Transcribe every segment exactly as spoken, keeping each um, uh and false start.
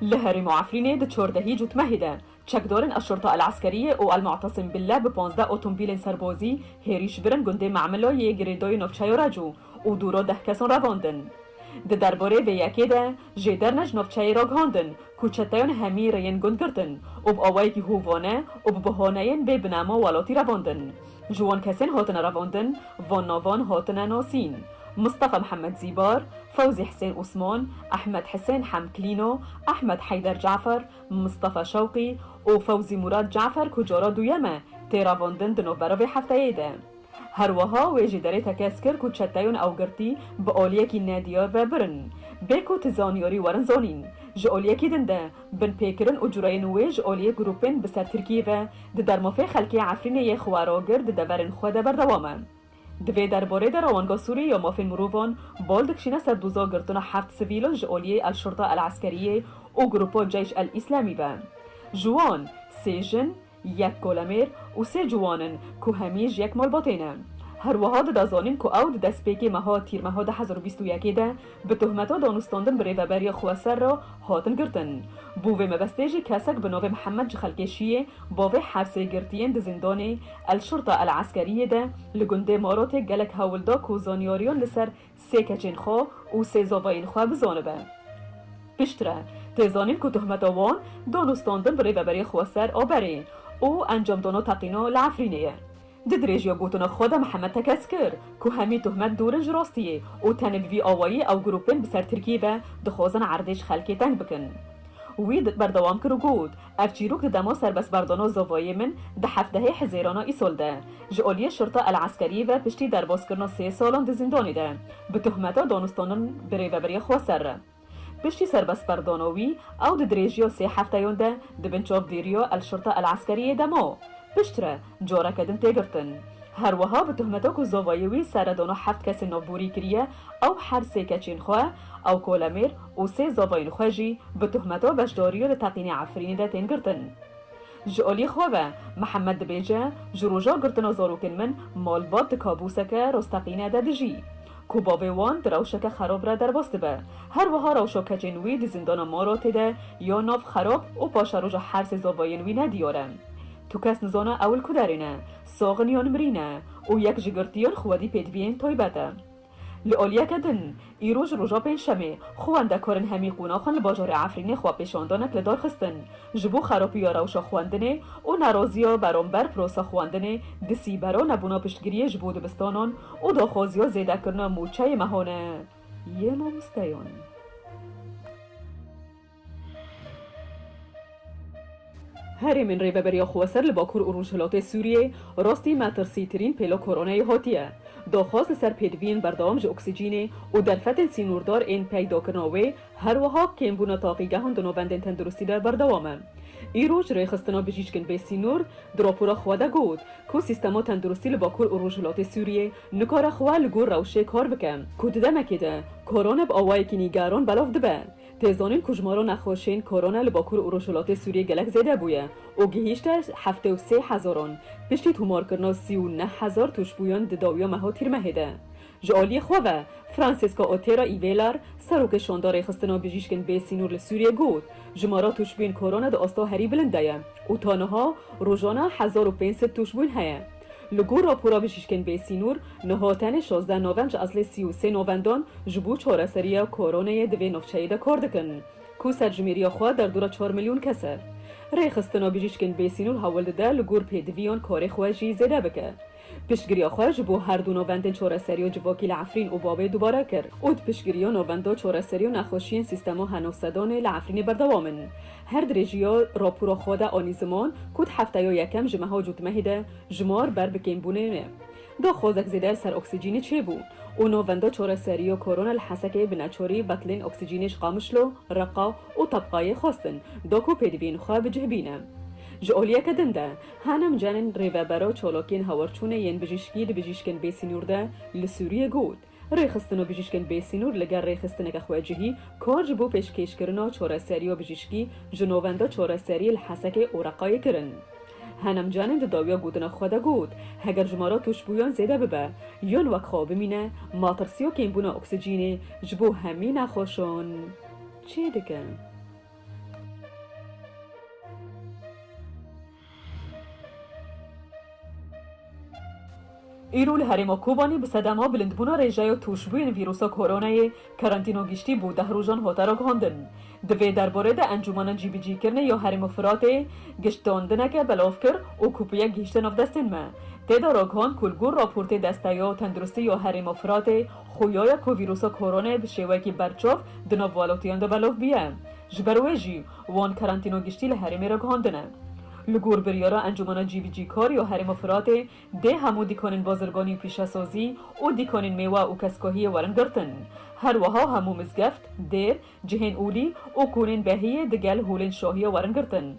Li herêma Efrînê di çardehî Cotmehê de çekdarên Eşşurta El Eskeriyê û El Mu'tesim Billah bi panzdeh otomobîlên serbazî hêrîş birin gundê Memilo yê girêdayî navçeya Reco û dûra deh kesan revandin. Di derbarê vê yekê de jêderine ji navçeyê ragihandin ku çeteyan hemî rêyên gund girtin û bi awayekî hovane û bi bahaneyên bê binema welatî revandin. Ji wan kesên hatine revandin, van navan hatine nasîn: Mistefa Mihemed Zîbar, Fewzî Hisên Osman, Ehmed Hisên Hemklîno, Ehmed Heyder Cafer, Mistefa Şewqî û Fewzî Murad Cafer ku cara duyem e tê revandin di navbera vê hefteyê de. Her wiha wê jêderê tekez kir ku çeteyan ew girtî bi aliyekî nediyar ve birin, bê ku ti zanyarî werin zanîn. Ji aliyekî din de binpêkirin û cureyên wê ji aliyê grûpên bi ser Tirkiyê ve di dermafê xelkê Efrînê yê xweragir di deverên xwe de berdewam e. Di vê derbarê de Rewanga Sûrî ya Mafên Mirovan bal dikişîne ser doza girtina heft sivîlan ji aliyê El Şurta El Eskeriyê û grûpa Ceyş El Îslamî ve. Ji wan sê jin, yek kolemêr û sê ciwan in ku hemî ji yek malbatê ne. Her wiha dida zanîn ku ew di destpêkê meha Tîrmeha du hezar û bîst û yekê de bi tohmeta danûstandin bi rêveberiya xweser re hatin girtin. Bo vê mebestê jî kesek bi navê Mihemed ji xelkê Şiyê bavê her sê girtiyên di zîndanê El Şurta El Eskeriyê de li gundê Marotê gelek hewl da ku zanyariyan li ser sê keçên xwe û sê zavayên xwe bizanibe. Piştre tê zanîn ku tohmeta wan danûstandin bi rêveberiya xweser a berê û encamdana teqîna li Efrînê ye. Di dirêjiya gotina xwe de Mihemed tekez kir ku hemî tohmet dûr in ji rastiyê û tenê bi vî awayî ew grûpên bi ser Tirkiyê ve dixwazin erdê ji xelkê teng bikin. Wî di-, berdewam kir û got, Ev çîrok di dema serbestberdana zavayê min di hevdehê Hizêrana îsal de ji aliyê şirta El Eskeriyê ve piştî derbaskirina sê salan di zîndanê de bi tohmeta danûstandin bi rêveberiya xweser re. Piştî serbestberdana wî, ew di dirêjiya sê hefteyan de di bin çavdêriya El Şirta El Eskeriyê de ma. Piştre careke din tê girtin. Her wiha bi tohmeta ku zavayê wî seredana heft kesên navborî kiriye, ew her sê keçên xwe, ew kolemêr û sê zavayên xwe jî bi tohmeta beşdariya li teqînê Efrînê de tên girtin. Ji alî xwe ve Mihemed dibêje, ji roja girtina zarokên min malbat di kabûseke rasteqîne de dijî, ku bavê wan di rewşeke xerab re derbas dibe. Her wiha rewşa keçên wî di zîndana Marotê de ya nav xerab û paşeroja her sê zavayên wî nediyar e. Tu kes nizane ew li ku derê ne, sax in yan mirî ne û yek ji girtiyan xwedî pêdiviyên taybet e. Li aliyeke din, îroj roja pêncşemê, xwendekarên hemî qonaxan li bajarê Efrînê xwepêşandanek li dar xistin, ji bo xerapiya rewşa xwendinê û neraziya beramber prosa xwendinê di Sîbera nebûna piştgiriyê ji bo dibistanan û daxwaziya zêdekirina mûçeyê mehane yê mamosteyan. Herêmên Rêveberiya Xweser li Bakur û Rojhilatê Sûriyê rastî metirsîtirîn pêla koronayê hatiye. Daxwaz li ser pêdiviyên berdewam ji oksîjînê û derfetên sînordar ên peydakirina wê, her wiha kêmbûna taqîgehan di navendên tenduristî de berdewam e. Îroj rêxistina bijîşkên bê sînor di rapora xwe de got ku sîstema tenduristî li Bakur û Rojhilatê Sûriyê nikare xwe li gor rewşê kar bike ku di demekê de korona bi awayekî nîgeran belav dibe. Tê zanîn ku jimara nexweşên korona li Bakur û Rojhilatê Sûriyê gelek zêde bûye û gihîşte heftê û sê hezaran, piştî tomarkirina sî û neh hezar tûşbûyan di dawiya meha Tîrmehê de. Ji aliyê xwe ve, Francesca Otero Ivelar, serokê şanda Rêxistina Bijîşkên Bê Sînor li Sûriyê got, jimara tûşbûyên korona di asta herî bilind de ye û ta niha rojane hezar û pênc sed tûşbûn heye. Li gor rapora Bijîşkên Bê Sînor, niha tenê şazdeh navend ji eslê sî û sê navendan ji bo çareseriya koronayê di vê navçeyê de kar dikin, ku serjimêriya xwe derdora çar milyon kes e. Rêxistina Bijîşkên Bê Sînor hewl dide li gor pêdiviyan karê xwe jî zêde bike. Piştgiriya xwe ji bo her du navendên çareseriya civakî li Efrîn û Babê dubare kir û di piştgiriya navenda çareseriya nexweşiyên sîstema henosedanê li Efrînê berdewam in. Her dirêjiya rapora xwe de anî ziman ku di hefteya yekem ji meha Cotmehê de jimar ber bi kêmbûnê ne. Daxwazek zêde li ser oksîjînê çêbû û navenda çareseriya korona li Hesekê bi neçarî betilên oksîjînê ji Qamişlo, Reqa û Tebqayê xwestin da ku pêdiviyên xwe bi cih bîne. Ji aliyeke din de, Hanem Canên, rêvebera çalakiyên hawarçûnê yên bijîşkî di Bijîşkên Bê Sînor de li Sûriyê got, Rêxistina Bijîşkên Bê Sînor li gel rêxistineke xwecihî kar ji bo pêşkêşkirina çareseriya bijîşkî ji navenda çareseriyê li Hesekê û Reqayê kirin. Henem Canên di dawiya gotina xwe de got, heger jimara tûşbûyan zêde bibe, yan wek xwe bimîne, matirsiya kêmbûna oksîjînê ji bo hemî nexweşan çêdike. Îro li herêma Kobanê bi sedema bilindbûna rêjeya tûşbûyên vîrusa koronayê karantîna giştî bo deh rojan hate ragihandin. Di vê derbarê de Encûmena Cîbicîkirinê ya Herêma Firatê giştandineke belav kir û kopiyek gihîşte nav destên me. Tê de ragihand ku li gor raportê Desteya Tenduristî ya Herêma Firatê, xuyaya ku vîrusa koronayê bi şêweyekî berçav di nav welatiyan de belav bûye. Ji ber wê jî wan karantîna giştî li herêmê ragihandine. Li gor biryara Encûmena Cîbicîkar ya Herêma Firatê, dê hemû dîkanên bazirganî û pîşesazî û dîkanên mêwe û keskahiyê werin girtin. Her wiha hemû mizgeft, dêr, cihên olî û konên behiyê digel holên şahiya werin girtin.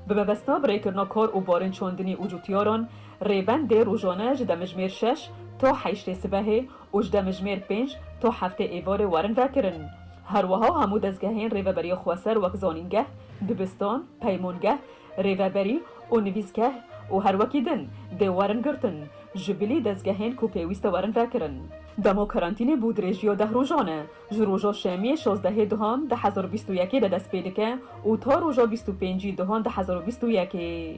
Bi mebesta birêkirina kar û barên çandinî û cotiyaran, rêbend dê rojane ji demijmêr şeş ta heştê sibehê û ji demijmêr pênc ta heftê êvarê werin vekirin. Her wiha hemû dezgehên rêveberiya xweser wek zanîngeh, dibistan, peymangeh, rêveberî û nivîskeh û her wekî din dê werin girtin, ji bilî dezgehên ku pêwîst e werin vekirin. Dema karantînê bo dirêjiya deh rojan e, ji roja şemiyê şazdehê duhan du hezar bîst û yekê de dest pê dike û ta roja bîst û pêncî duhan du hezar û bîst û yekê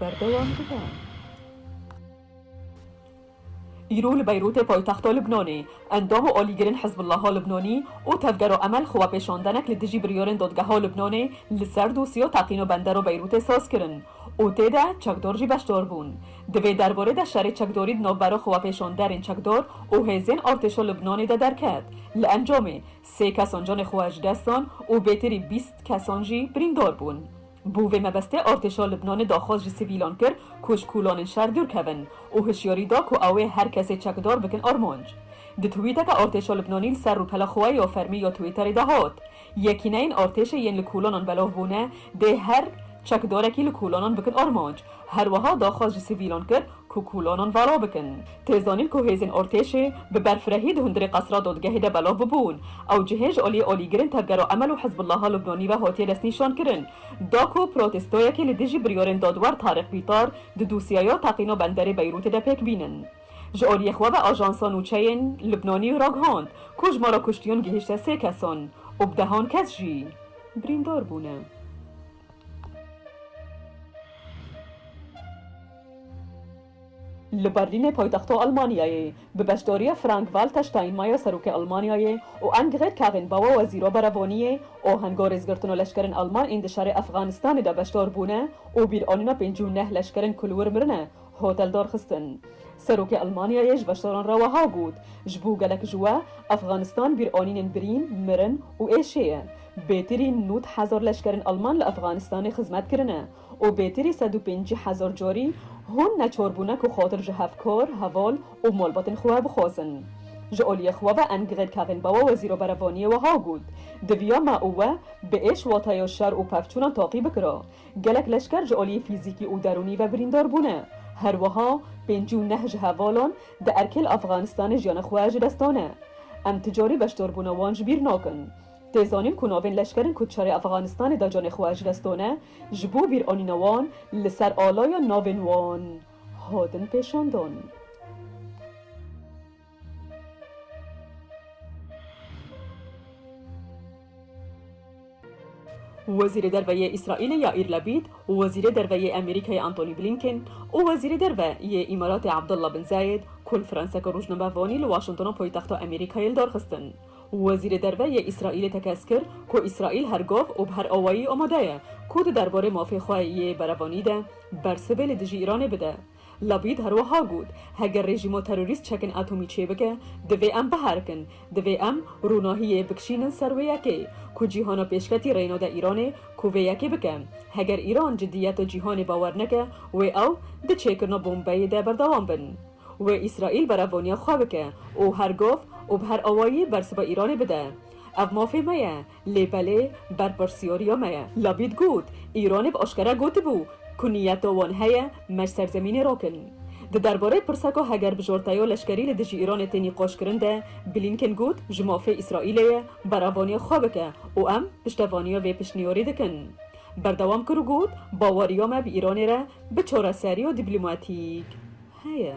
berdewam dibe. Îro li Beyrûtê paytexta Libnanê, endam û alîgirên Hizbullaha Libnanî û Tevgera Emel xwepêşandenek li dijî biryarên Dadgeha Libnanê li ser dosya teqîna bendera Beyrûtê saz kirin û tê de çekdar jî beşdar bûn. Di vê derbarê de şerê çekdarî di navbera xwepêşanderên çekdar û hêzên artêşa Libnanê de derket. Li encamê sê kesan canê xwe ji dest dan û bêtirî bîst kesan jî birîndar bûn. Bo vê mebestê artêşa Libnanê daxwaz ji sivîlan kir ku ji kolanên şer dûr kevin û hişyarî da ku ew ê her kesê çekdar bikin armanc. Di twîteke artêşa Libnanî li ser rûpela xwe ya fermî ya Twitterê de hat, yekîneyên artêşê yên li kolanan belav bûne dê her çekdarekî li kolanan bikin armanc. Her wiha daxwaz ji sivîlan kir ku kolanan vala bikin. Tê zanîn ku hêzên artêşê bi berfirehî di hundirê qesra dadgehê de belav bibûn. Ew cihê ji aliyê alîgirên Tevgera Emel û Hizbullaha Libnanî ve hatiye destnîşankirin, da ku protestoyekê li dijî biryarên dadwer Tariq Bîtar di dosyaya teqîna benderê Beyrûtê de pêk bînin. Ji aliyê xwe ve ajansa nûçeyên Libnanî ragihand ku jimara kuştiyan gihişte sê kesan û bi dehan kes jî birîndar bûne. Li Berlînê paytexta Almanyayê, bi beşdariya Frank-Walter Steinmeier serokê Almanyayê û Annegret Kramp-Karrenbauer wezîra berevaniyê, ahenga rêzgirtina leşkerên Alman ên di şerê Efxanistanê de beşdar bûne û bîranîna pêncî û neh leşkerên ku li wir mirine, hate lidarxistin. Serokê Almanyayê ji beşdaran re wiha got, ji bo gelek ji we Efxanistan bîranînên birîn, mirin û êşê ye. Bêtirî nod hezar leşkerên Alman li Efxanistanê xizmet kirine û bêtirî sed û pêncî hezar carî hûn neçar bûne ku xatir ji hevkar, heval û malbatên xwe bixwazin. Ji aliyê xwe ve Annegret Kramp-Karrenbauer wezîra berevaniyê wiha got, diviya me û we bi êş wateya şer û pevçûnan taqî bikira. Gelek leşker ji aliyê fîzîkî û derûnî ve birîndar bûne. Her wiha pêncî û neh ji hevalan di erkê li Efxanistanê jiyana xwe ji dest dane. Em ti carî beşdarbûna wan ji bîr nakin. Tê zanîn ku navên leşkerên ku di şerê Efxanistanê de canê xwe ji dest dane, ji bo bîranîna wan li ser alaya navên wan hatin pêşandan. Wezîrê Derve yê Îsraîlê Yaîr Lapîd û Wezîrê Derve yê Amerîkayê Antony Blinken û Wezîrê Derve yê Îmaratê Abdullah bin Zayed konferanseke rojnamevanî li Washingtona paytexta Amerîkayê li dar xistin. Wezîrê Derve yê Îsraîlê tekez kir ku Îsraîl her gav û bi her awayî amade ye ku di derbarê mafê xwe yê berevanî de bersivê li dijî Îranê bide. Lapîd her wiha got, heger rejîma terorîst çekên atomî çêbike, divê em biherikin, divê em ronahiyê bikişînin ser wê yekê, ku cîhana pêşketî rêna de Îranê ku vê yekê bike. Heger Îran cidiyeta cîhanê bawer neke, wê ew di çêkirina bombeyê de berdewam bin. Wê Îsraîl berevaniya xwe bike û her gav û bi her awayî bersiva Îranê bide. Ev mafê me ye, lê belê berpirsiyariya me ye. Lapîd got, Îranê bi aşkere gotibû ku niyeta wan heye me ji serzemînê rakin. Di derbarê pirseka heger bijarteya leşkerî li dijî Îranê tê nîqaşkirin de, Blinken got, ji mafê Îsraîlê ye berevaniya xwe bike û em piştevaniya vê piştniyarî dikin. Berdewam kir û got, baweriya me bi Îranê re bi çareseriya dîplomatîk heye.